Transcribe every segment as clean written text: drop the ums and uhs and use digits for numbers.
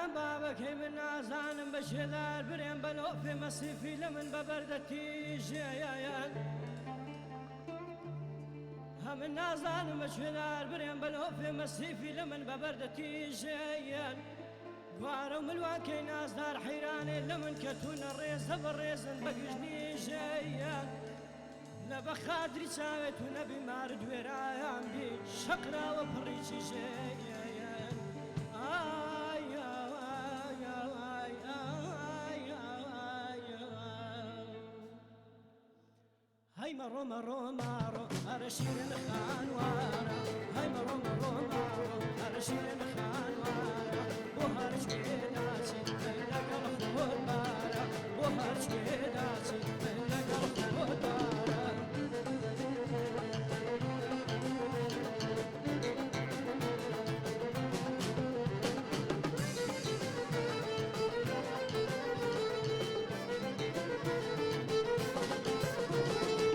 ئارام بابەکەی من نازانم بە شێدار برێم بە لۆفێ مەسیفی لە من بە بەردە تیژێیان هەمن نازانم بە شێدار برێم بە لۆفێ مەسیفی لە من بە بەردە تیژێیان گوارە و ملوانکەی نازدار حەیرانێ لە من کە تونە ڕێزە بە ڕێزن بە گژ نیژێیان لە بە خاتری چاوێ تو نەبی مارد وێرایان بی شەقراوە پڕی چیژێیان ئای ئای ئای ئای ئای هەی مەڕۆ مەڕۆ ماڕۆ ئەرە شیرن خانوارە هەی مەڕۆ مەڕۆ ماڕۆ ئەرە شیرن خانوارە بۆ هەرچ داچی من لەگەڵ خۆت بارە بۆ هەرچ داچی من لەگەڵ خۆت بارە.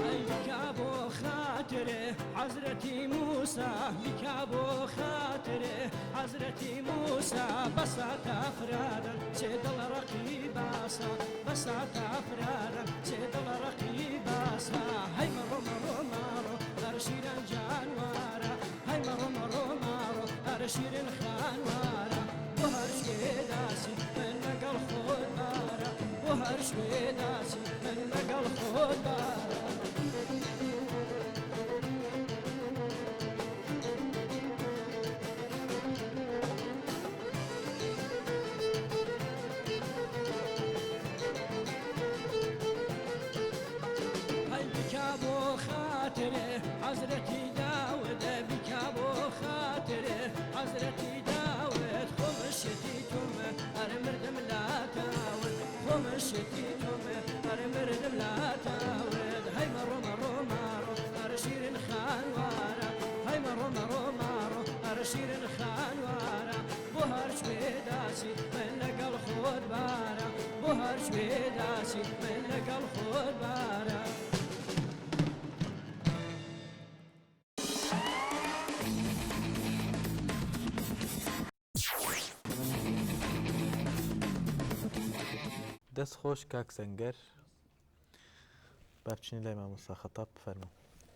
ئەی بکە بۆ خاترێ حەزرەتی موسا بکە بۆ خاترێ حەزرەتی موسا بەساتە فرادەن چێ دڵ ڕەقی باسە بەساتە فرادەن چێ دڵ ڕەقی باسە هەی مەڕۆ مەڕۆ ماڕۆ هەر شیران جانوارە هەی مەڕۆ مەڕۆ ماڕۆ هەر شیرین خانوارە بۆ هەر شوێ داچی من لەگەڵ خۆت بارە بۆ هەر شوێ داچی من لەگەڵ خۆت بارە. هەی بکە بۆ خاترێ حەزرەتی داودە بکە بۆ خاترێ حەزرەتی داود خۆمشتی تۆم ئەرە مردم لاتاود خۆمشتی تۆم ئەرە مردم لاتاود هەی مەڕۆ مەڕۆ ماڕۆ ئەرە شیرین خانوارە هەی مەڕۆ مەڕۆ ماڕۆ ئەرە شیرین خانوارە بۆ هەر کوێ داچی من لەگەڵ خۆت بارە بۆ هەر کوێ داچی من لەگەڵ خۆت بارە. دەست خۆش کاک سەنگەر با بچینە لای مامۆستا خەتاب فەرموو.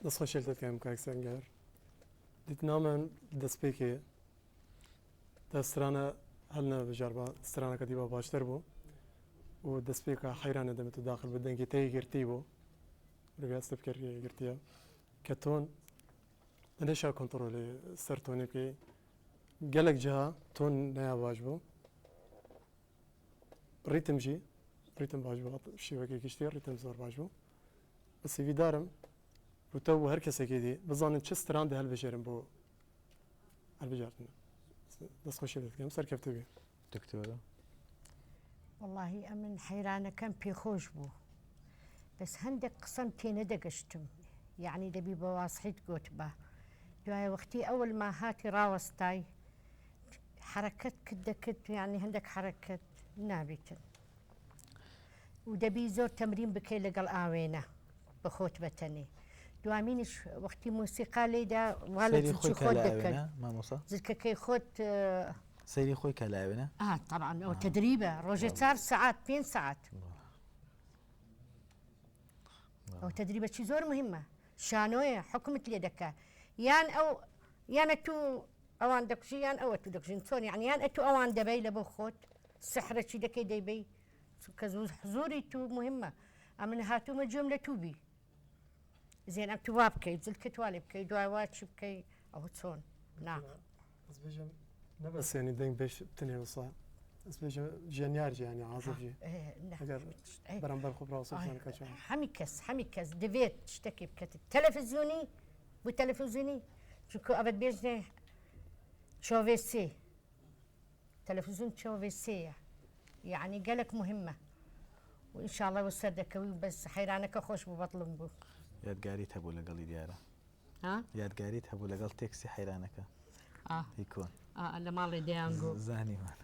دەست خۆشیت دەکەم کاک سەنگەر دیتنامان دەستپێکێ دە سترانە هەل نەبژاربا سترانەکە دیبا باشتر بوو و دەستپێکە حەیرانە دەمێت و داخل بە دەنگی تێی گرتی بوو ڕێگاستە بکەر گرتیە کە تۆن نەشا کۆنتڕۆلی سەر تۆنی بکەی گەلک جها تۆن نیا باش بوو ڕیتم ژی ڕیتم باش بوو شیوەکەی گشتی ڕیتم زۆر باش بوو بە سیڤیدارم وتە و هەر کەسێکی دی بزانن چ ستران دە هەلبژێرم بۆ هەلبژاردنە دەستخۆشی لێ دەکەم سەرکەوتوو بی. دکتۆرە. وەڵاهی ئەمن حەیرانەکەم پێخۆش بوو بەس هەندێک قسەم تێنەدەگەشتم یەعنی دەبی بە وازحیت گۆتبا دوایە وەختی ئەول ما هاتی ڕاوەستای حەرەکەت کت دەکرد یەعنی هەندێک حەرەکەت نابیتن و دەبی زۆر تەمرین بکەی لەگەڵ ئاوێنە بە خۆت بە تەنێ دوامینیش وەختی مۆسیقا لێدا وا لە سەیری خۆی زلکی کا خۆت لە دەکرد ئاوێنە مامۆستا زلکەکەی خۆت سەیری خۆی کا لە ئاوێنە ئا تەبعەن ئەو تەدریبە ڕۆژێ چار سەعات پێنج سەعات ئەو تەدریبە چی زۆر مهمە شانۆیە حکومت لێ دەکا یان ئەو یان ئەتوو ئەوان دەکوژی یان ئەو ئەتوو دەکوژن چۆن یعنی یان ئەتوو ئەوان دەبەی لە بۆ خۆت سحرەکی دەکەی دەیبەی چونکە حزوری تو مهمە ئەمن هاتوومە گوێم لە تو بی زێن ئەم تو وا بکەی جلکت وا لێ بکەی دوای وا چی بکەی ئەوە چۆن نا ئەس بێژم نەبەسێنی دەنگ بێش تنێ وسا ئەس بێژم ژەنیار ژیانی عازف ژی ئەگەر بەرامبەر خۆ بڕاوسە هەمی کەس هەمی کەس دەبێت شتێکی بکەت تەلەفزیۆنی بۆ تەلەفزیۆنی چونکە ئەبەت بێژنێ چۆڤێسێ تەلەفزیۆن چۆڤێسێیە یعنی گەلک مهمە و ان شاء الله وسەر دەکەوی بەس حەیرانەکە خۆش بوو بەدڵم بوو. یادگاریت هەبوو لەگەڵی دیارە. ها؟ یادگاریت هەبوو لەگەڵ تێکسی حەیرانەکە هی کۆن. ئا لە ماڵێ دەیانگۆ. زانیمان.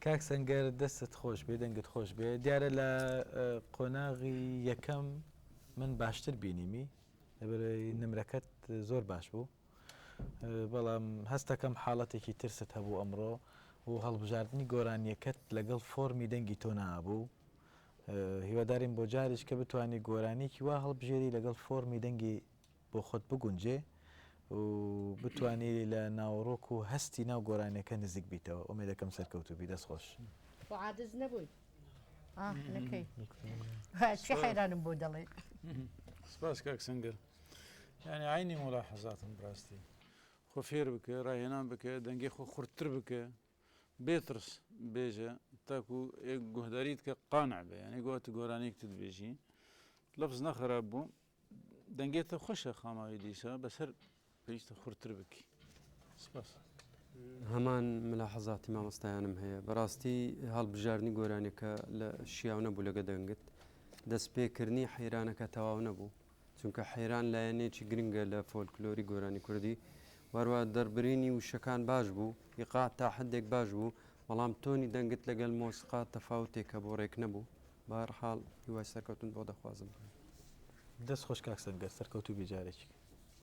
کاک سەنگەر دەستت خۆش بێ دەنگت خۆش بێ دیارە لە قۆناغی یەکەم من باشتر بینیمی لەبەرئەوەی نمرەکەت زۆر باش بوو بەڵام هەستەکەم حاڵەتێکی ترست هەبوو ئەمڕۆ. و هەڵبژاردنی گۆرانیەکەت لەگەڵ فۆرمی دەنگی تۆ نابوو هیوادارین بۆ جاریش کە بتانی گۆرانیەکی وا هەڵبژێری لەگەڵ فۆرمی دەنگی بۆ خۆت بگونجێ و بتانی لە ناوەڕۆک و هەستی ناو گۆرانیەکە نزیک بیتەوە ئومێدەکەم سەرکەوتوو بی دەست خۆش. خۆ عادز نەبووی ئاه نەکەی چی حەیرانم بۆ دەڵێی. سپاس کاک سەنگەر یانی عەینی مولاحەزاتم بڕاستی خۆ فێر بکە ڕاهێنان بکە دەنگی خۆ خورتتر بکە بێ ترس بێژە تاکو ئێ گۆهداریت کە قانع بێ یانی گۆ تو گۆرانیەک تت بێژی لەفز نەخراب بوو دەنگێتە خۆشە خاماوی دیسا بەسەر پێویستە خورتتر بکی سپاس. هەمان ملاحەزاتی مامۆستایانم هەیە بەڕاستی هەڵبژاردنی گۆرانیەکە لە شیاو نەبوو لەگە دەنگت دەست پێکردنی حەیرانەکە تەواو نەبوو چونکە حەیران لایەنێکی گرنگە لە فۆلکلۆری گۆرانی کوردی وەروە دەربرینی وشەکان باش بوو ئیقاع تا حدێک باش بوو بەڵام تۆنی دەنگت لەگەل مۆسیقا تەفاوتێک هەبوو ڕێک نەبوو بەهەرحاڵ هیوای سەرکەوتن بۆ دەخوازم. دەست خۆش کاک سەنگەر سەرکەوتوو بی جارێکی.